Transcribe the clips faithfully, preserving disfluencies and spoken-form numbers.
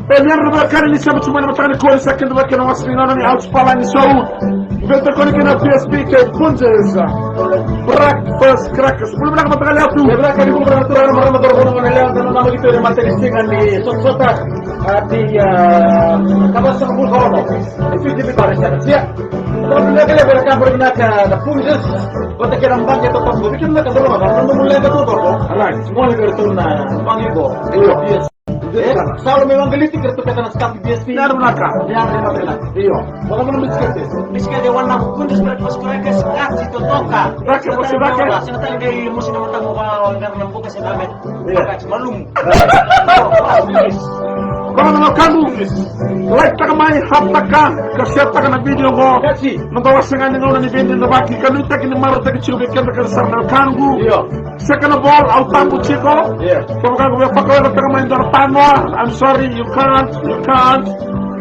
E, ni yadra na vakani ni sema tu mai na mataka ni kua ni sa kena vaka na wasa ni gauna ni Ouch Pala ni Sou. Veta koni kina P S P kei Punjas. Breakfast Crackers. Bula vinaka mataka levu. E vinaka ni bula na turaga na marama, turaga na gone yalewa, na nama ki tu ena matanisiga ni sotasota. A, ni, a, ka vasagavulu ka ono. E fifty vitu dollars saka. Sia. Tau vinaka levu na kabura vinaka na Punjas. Vata kei na baqe totoka. Viki vinaka turaga na nomu leqa totoka. Alright. Gole vei ratou na baqe qo. Io. Yes. E, sa lo me waqa liti kere tu keta na staff B S P. Yadra vinaka. Yadra vinaka. Io. Wala mana bisikete. Bisikete wana Punjas Breakfast Crackers, kati totoka. Crackers, bisikete. Sina tale qai musi na matamu va, wala na buka se dame. Io. Kati malumu. Io, yes. Vaka na wekaqu. Like taka mai, heart taka, ka share taka na video qo. Kati. Noda wase ga ni gauna ni veidredrevaki, ka nuitaki ni marautaki tiko vei keda kece sara na wekaqu. Io. Seka na ball, au tabu tiko. Io. Kevaka ko via vakawelewelaka mai dua na tanoa, I'm sorry, you can't, you can't.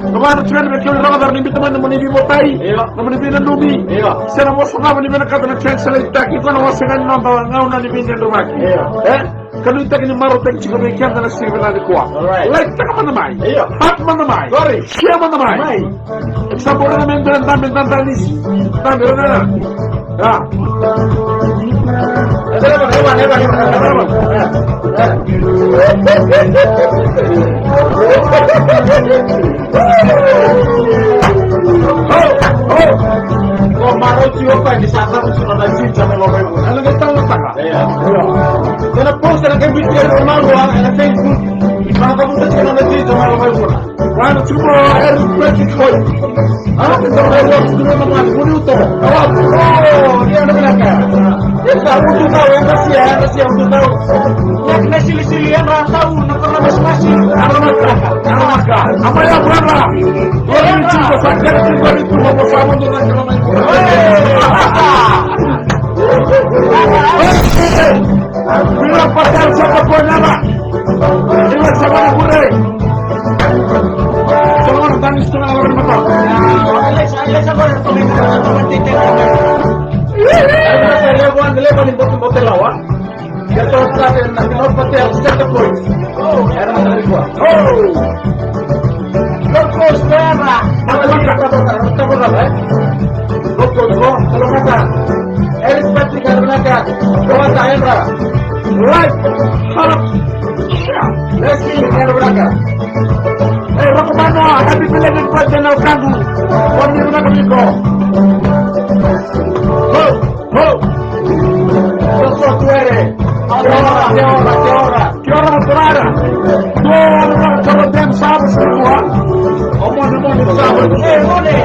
Kevaka na tikani vei kemuni rogoca ni biuta mai na nomuni veivotai, io, na nomuni veinanumi. Io. Se na vosa cava ni vinakata na translate taki, ko na wase ga ni noda gauna ni veidredrevaki. Io. E? Ka nuitaki ni marautaki tiko vei keda na siga vinaka nikua. Alright. Like taka mada mai. Io. Heart mada mai. Sorry. Share mada mai. Mai. Sa bora na me dua na dabe dadanisi. Dabe rana. A. Ko marau tiko o koya ni sa cavuti nona jinja me loma i vuna. Ena qai talatala. Ia. Ena post ena qai biuti ena malua ena Facebook. Sa cavuta tiko nona jinja me loma i vuna. Rana tiko mo Eric Patrick Hoy. A, ke dau rai lotu dua na mani, vuni uto. Awa, o, ni ena vinaka. Esa, utu tau, ena sia, ena sia, utu tau. Ena silisili, ena tau, na kona masimasi. Ena maka, ena maka. Ama ya brother. Ori ni tuko sa kere tuko ni tuko mo sa mo dua na kona mai. Bila patal sa ka po nada. Bila sa ka po nada. Eric Patrick Arunaka, Rota Enra, Life, Hot, Leslie Arunaka. Hey, Rokomanoa, happy belated birthday na wekaqu. Wani vinaka viko. Ho, ho. Joshua Tuere. Kia ora, kia ora, kia ora. Kia ora, Matarara. Kia ora, Matarara. Dem Sabas, semua. Omone, omone, Sabas. Eh, omone.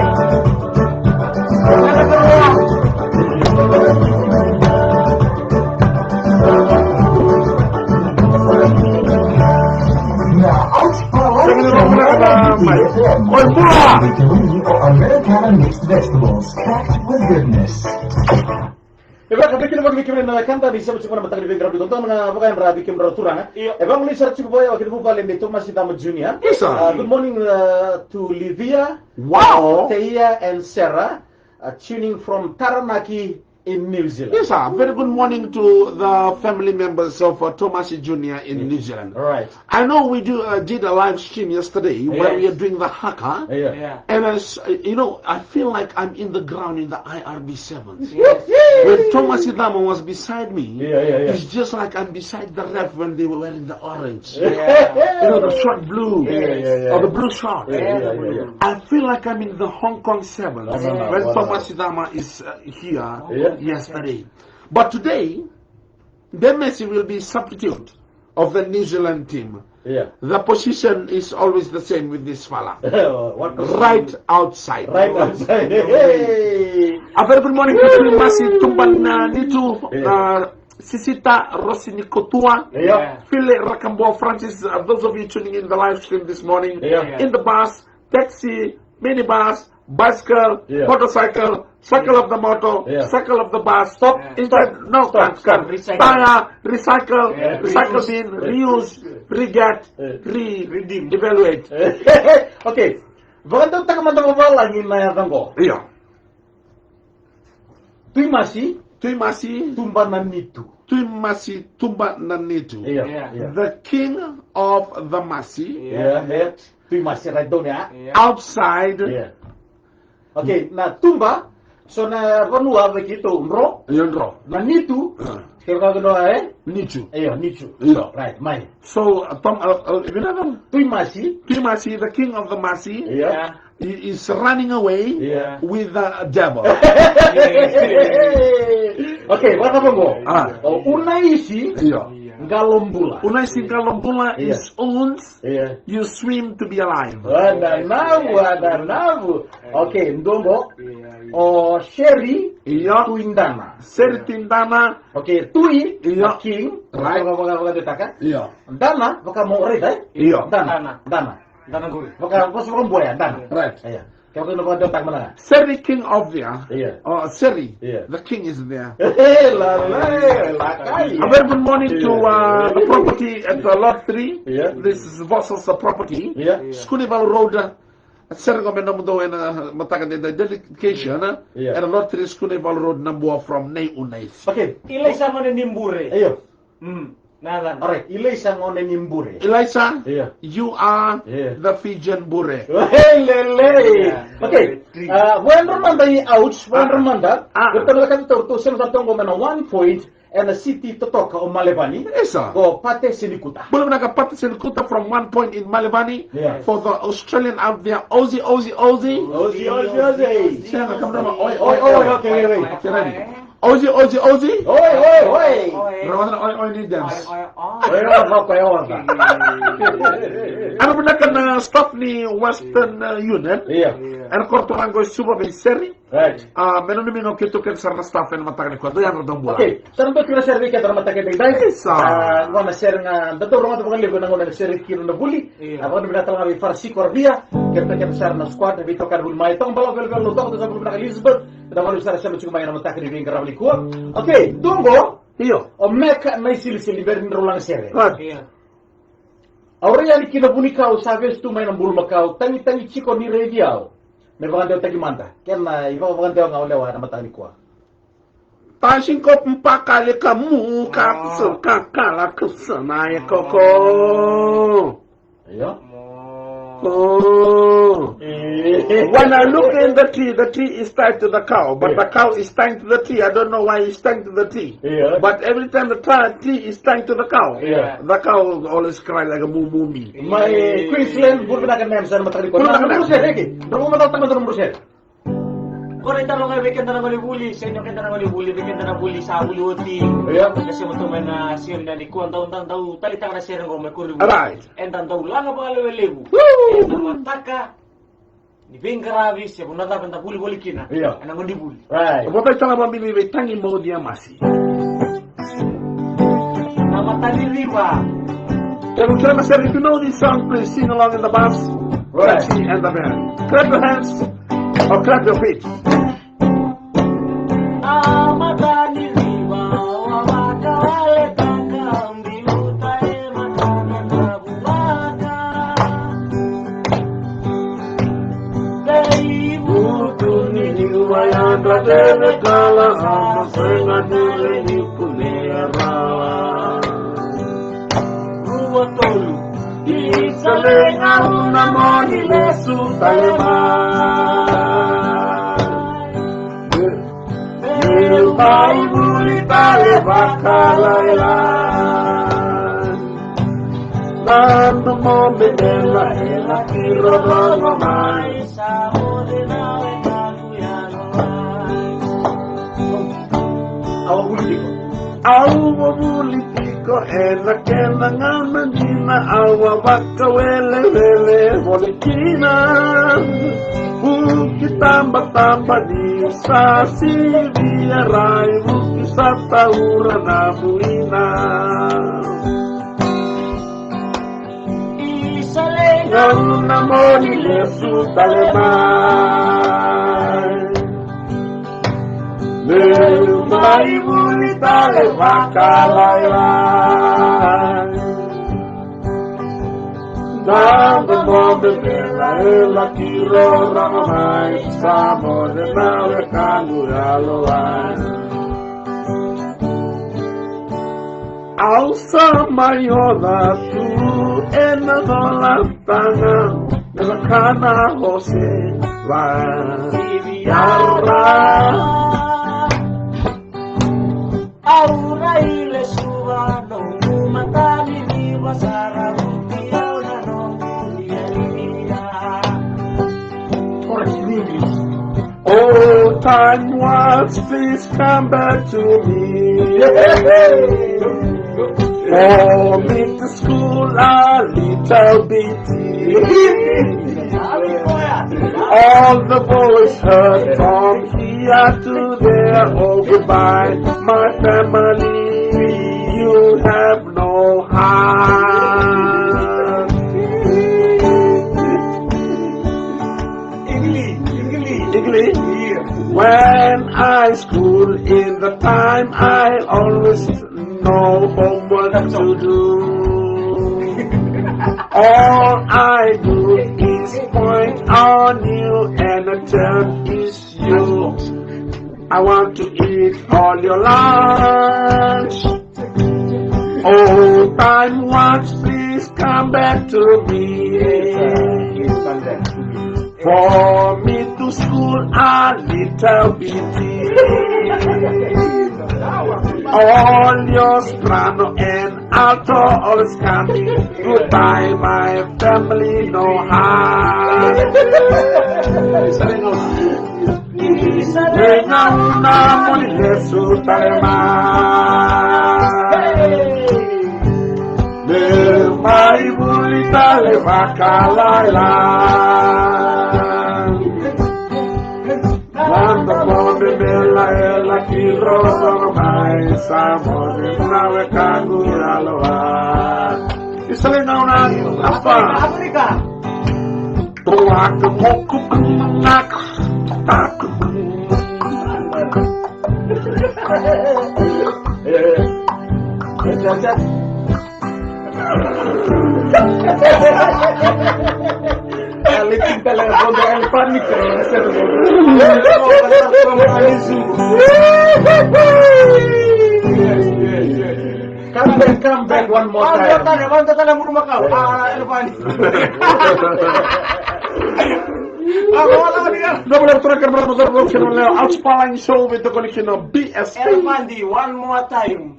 Now, out for Americana mixed vegetables packed with goodness. E vaka vei kemuni, vaka vei kemuni na wekada ni sema tiko na mataka ni veiqaravi dodonu ga vakayadra vei kemudrau turaga. Io. E vagolei sara tiko vaya o keda vuvale nei Tomasi Cama Junior. Isa. Uh, good morning, uh, to Livia, wow, Teia and Sarah, uh, tuning from Taranaki in New Zealand. Isa, very good morning to the family members of, uh, Tomasi Junior in New Zealand. Right. I know we do, uh, did a live stream yesterday where we are doing the haka. Yeah. Yeah. And I s-, you know, I feel like I'm in the ground in the I R B seven. Yes. When Tomasi Cama was beside me, yeah, yeah, yeah, it's just like I'm beside the ref when they were wearing the orange. Yeah. You know, the short blue, yeah, yeah, yeah, or the blue short. Yeah, yeah, yeah, yeah. I feel like I'm in the Hong Kong seven when Tomasi Cama is, uh, here yesterday. But today, Demesi will be substitute of the New Zealand team. Yeah. The position is always the same with this fella. What position? Right outside. Right outside. Hey. A very good morning to Tuimasi Tumbananitu, yeah, uh, Sisita Rosi Nikotua, yeah, File Rakabua Francis, uh, those of you tuning in the live stream this morning, yeah, in the bus, taxi, minibus, bicycle, yeah, motorcycle, cycle of the motor, yeah, cycle of the bus. Stop, yeah, stop, no, stop, can't, stop, can't. Recycle. Tire, recycle, yeah, recycle bin, reuse, reuse, reget, yeah, re-, redeem, evaluate. Okay. Vakadeitaka mada vavalagi na yaca qo. Io. Tuimasi. Tuimasi. Tumbananitu. Tuimasi Tumbananitu. Io, io. The king of the masi. Io, io. Tui Masi, right down ya. Yeah. Outside. Yeah. Okay, na tuba, so na vanua vei keitou Dro. Io, Dro. Na Nitu, ah, kei vaka kina, eh? Nitu. Io, Nitu. Io. Right, mai. So, uh, Tom, uh, uh, vinaka. Tui Masi. Tui Masi, the king of the Masi. Yeah. Yeah. He is running away, yeah, with the devil. Okay, vaka vaqo. Ah. O Unaisi, io, Qalobula. Unaisi Qalobula, yeah, is owns, yeah, you swim to be alive. Ananavu, ananavu. Okay, dua qo. Yeah, yeah. O Seri, io, Tui Dana. Seri Tui Dana. Okay, Tui, io, na king. Right. Vaka, vaka, vaka, vaka, taka. Io. Dana, vaka mo, right, eh? Io. Dana. Dana. Dana. Dana qori. Vaka, vosa vakaBuea, Dana. Right. Io. Kevaka na vakadewataka mada ga. Seri King of the, yeah, oh, Seri. Yeah. The king is there. Hey, la, la, la, kai. A very good morning to, yeah, uh, the property at the lot three. Yeah. This is Vosas, the property. Yeah. Sukunivalu Road, uh, Seri, qo me nomudou ena mataka ni dedication, uh, yeah, ena lot three Sukunivalu Road, Nabua, from Nei Unaisi. Okay. Ilaisa Gone ni Bure. Io. Mm. All right, Ilaisa Gone ni Bure. Ilaisa, yeah, you are, yeah, the Fijian Bure. Hey, lele. Yeah. Okay. Uh, vua e dro mada i ouch, vua e dro mada. Ah. Ratou na ka, ratou sema sa toka mai na one point ena city totoka o Melevani. Isa. Ko Pate Senikuta. Bula vinaka Pate Senikuta from one point in Melevani. Yeah. For the Australian out there, Aussie, Aussie, Aussie. Aussie, Aussie, Aussie. Sega, come on, oi, oi, oi, okay, wait, wait. Okay, ready. Ozi, ozi, ozi. Oi, oi, oi. Rawa na oi, oi ni dance. Oi, oi, oi, oi. Era vinaka na staff ni Western, uh, Union. Io. Era koro tu ga qo e Suva vei Seri. Right. Ah, me nanumi ga o keitou kece sara na staff ena mataka nikua. Dou yadra, dou bula. Okay. Sa na dou kila Seri vei keda na mataka nikua. Isa. Ah, qo na Seri ga, da dau rogoca vakalevu ena gauna na Seri kina na vuli. Io. Ah, vakavinavinaka tale ga vei Farasiko Ravia. Keda, keda sara na squad, vei toka na vuli mai. Toka balavu, vei, vei, vei, toka, toka, vei, vei, Elizabeth. Da valu sara sema tiko mai na mataka ni veiqaravi nikua. Okay, dua qo. Io. O Meka na isilisili, bera ni drau laga sere. Right. Io. Au rai yani ki na vunikau sa vesu tu mai na bulumakau, tagitagi tiko ni raici au. Me vakadewataki mada. Kena ivakavakadewa ga o lewa na mataka nikua. Tasi ko mpaka le kamu ka, ah, kusa kakala kusa na e koko. Io. Oh. Eh. When I look in the tree, the tree is tied to the cow, but, yeah, the cow is tied to the tree. I don't know why it's tied to the tree. Yeah. But every time the tri-, tree is tied to the cow, yeah, the cow always cry like a moo moo me. Mai Queensland, bula vinaka na yame sa na mataka nikua. Bula vinaka na yame. Rau mataka tama na rumu se. Ko na italanoa vei keda na gone vuli, sega ni o keda na gone vuli, vei keda na vuli sa vuli oti. Io. Ka sema tu mai na sere nikua, dau, dau, dau taleitaka na sere qo mai Koronivuli. Right. Eda dau laga vakalevu levu. Woo! Ena mataka ni veiqaravi se vanua cava eda vuli voli kina. Io. Ena gone vuli. Right. Votai tale vakabibi vei Tagi Modia Masi. Na Mataniriva. Can you clap yourself if you know this song, please sing along in the bus. Right. Taxi and the van. Clap your hands or clap your feet. Na Mataniriva, wa vaka wale taka, mbi uta e matana na vuvaka. Veivutuniniu a yadra cecekala, a ma sega ni lai ni kunea rawa. Rua, tolu. Isa le gauna mo ni lesu tale mai. Meu mai vuli tale vakalailai. Na nomu memela e laki rorogo mai. Au a vuli tiko. Au a vuli tiko ena kena gauna dina, au a vakawelewele voli kina. Vuki tabataba ni sa sivia rai, vuki sa taura na vuina. Isa le gauna mo ni lesu tale mai. Meu mai vuli tale vakalailai. Na nomu memela e laki rorogo mai, sa moce na wekaqu yalowai. Au sa mai oca tu ena colataga. Kana hose va yara. Au rai lesuva nomu matani ni vasara ruti au na nomu lialia. Chorus in English. Oh, time once, please come back to me. For me to school a little bit. All the boys heard from here to there. Oh, goodbye, my family. You have no heart. Igli, igli. Igli? Yeah. When I school in the time, I always no homework to do. All I do is point on you and a turn is you. I want to eat all your lunch. Oh, time once, please come back to me. For me to school a little bit. All your soprano and alto always coming. Goodbye, my family, no heart. Veigauna mo ni lesu tale mai. Me mai vuli tale vakalailai. Manda kome me lailai ki rosoro mai sa moni na wekaqu yaloa. Isa le gauna apa? Afrika. Toaka moku nak. Ela e tale e rodo, ela e panika, ela e sere. Come back, come back one more time. One more time, one more time, Murumakau. Ah, elefante. Ah, vamos lá, obrigado. Novo Eletrónica, Novo Eletrónica, Novo Eletrónica, Outspalling Show, vem tocar aqui no B S P. Elefante, one more time.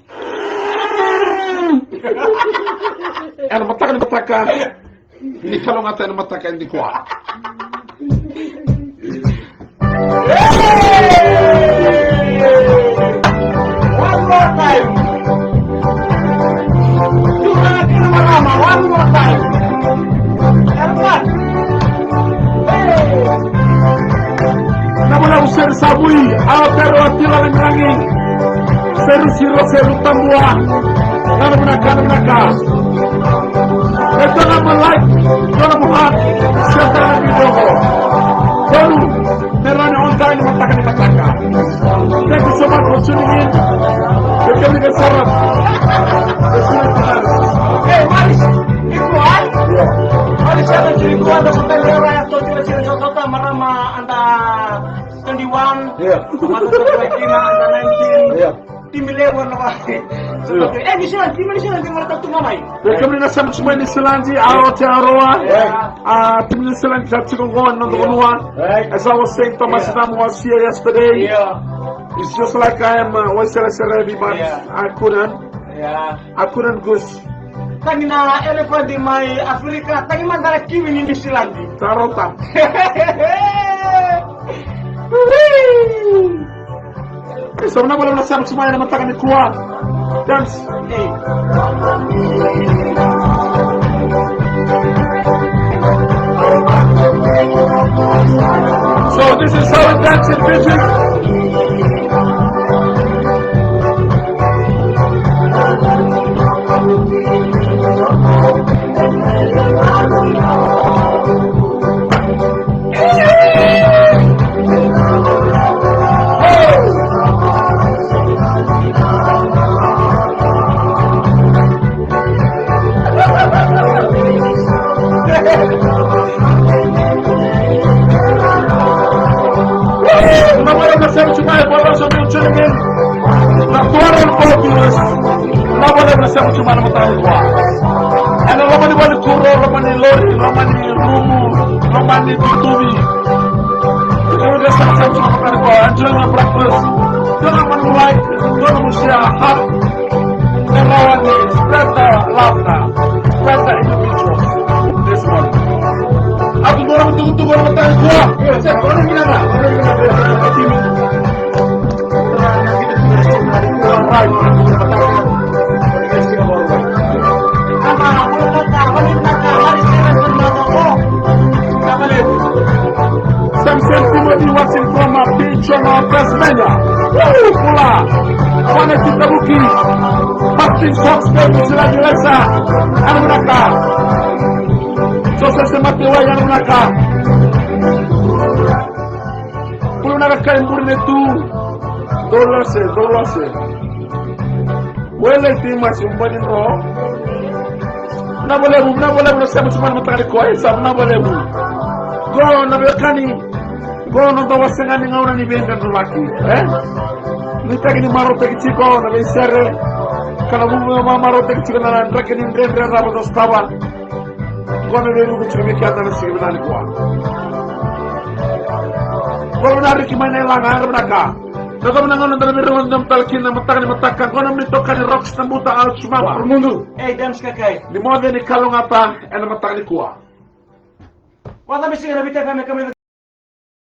Ena mataka ni mataka, ni kalougata ena mataka nikua. One more time. Turaga kei na marama, one more time. Everyone. Hey. Na vula u seri sa vui, a o tero a tila na miragi. Seru siro seru tabua. Kana vinaka, kana vinaka. E dua na mo like, dua na mo heart. Share na video qo. Donu, me rawa ni on time ni mataka ni mataka. Thank you so much for tuning in. Vei kemuni ga sara. Hey, Maris, iko, ah? Maris, iko, iko, iko, iko, iko, marama under twenty-one. Yeah. Marama under nineteen. Yeah. Timi levu na va. Yeah. Eh, New Zealand, timi New Zealand, timi levu tu mai. Vei kemuni na sema tu mai New Zealand, Aotearoa. Yeah. Ah, timi New Zealand ka tiko qo ena noda vanua. Right. As I was saying, Thomas, yeah, Namu was here yesterday. Yeah. It's just like I am, uh, Waisele Serevi, but, yeah, I couldn't. Yeah. I couldn't, Gus. Tagi na elefante mai Afrika, tagi mada na kiwi ni New Zealand. Sa rauta. Wee! E so na vale na sema tu mai ena mataka nikua. Dance. So this is how we dance in Fiji. Na vale na sema tu mai, for those of you tuning in. Na Tuara Bogus. Na vale na sema tu mai na mataka nikua. Ena loma ni vale kuro, loma ni lori, loma ni rumu. Tuvi. Iko qai sa sa sa ka ko enjoy your breakfast. Dua na mani wai, dua na musia hap. Dua na mani spread the laughter. Spread the individuals. This one. Atu dua na tukutuku na mataka ni kua. Io, sa dua na mina na. Samson Timothy watching from a beach on our Tasmania. Woo, pula. Wana Kitabuki. Martin Fox, David Sila Gilesa. Anu vinaka. Joseph Semate Wai, anu vinaka. Bula vinaka kai Buri Netu. Dolose, dolose. Wele ti masi umbani dro. Vinaka vakalevu, vinaka vakalevu na sema sema na mataka ni kua, e sa vinaka vakalevu. Qo na veiwekani, qo na noda wase ga ni gauna ni veidredrevaki, e? Nuitaki ni marautaki tiko na veisere, ka na vuvu me marautaki tiko na draki ni dredre rawa ni sotava. Qo na veivuke tiko vei keda na siga vinaka nikua. Qo na Riki mai na ilaga, era vinaka. Na cava na gauna da na veirogo ni dam tale kina na mataka ni mataka. Qo na mini toka ni Rocks na buta Altsumama. Rumudu. Ei, Dams Kakai. Ni moce ni kalougata ena mataka nikua. Wa na misi na vita kame kame.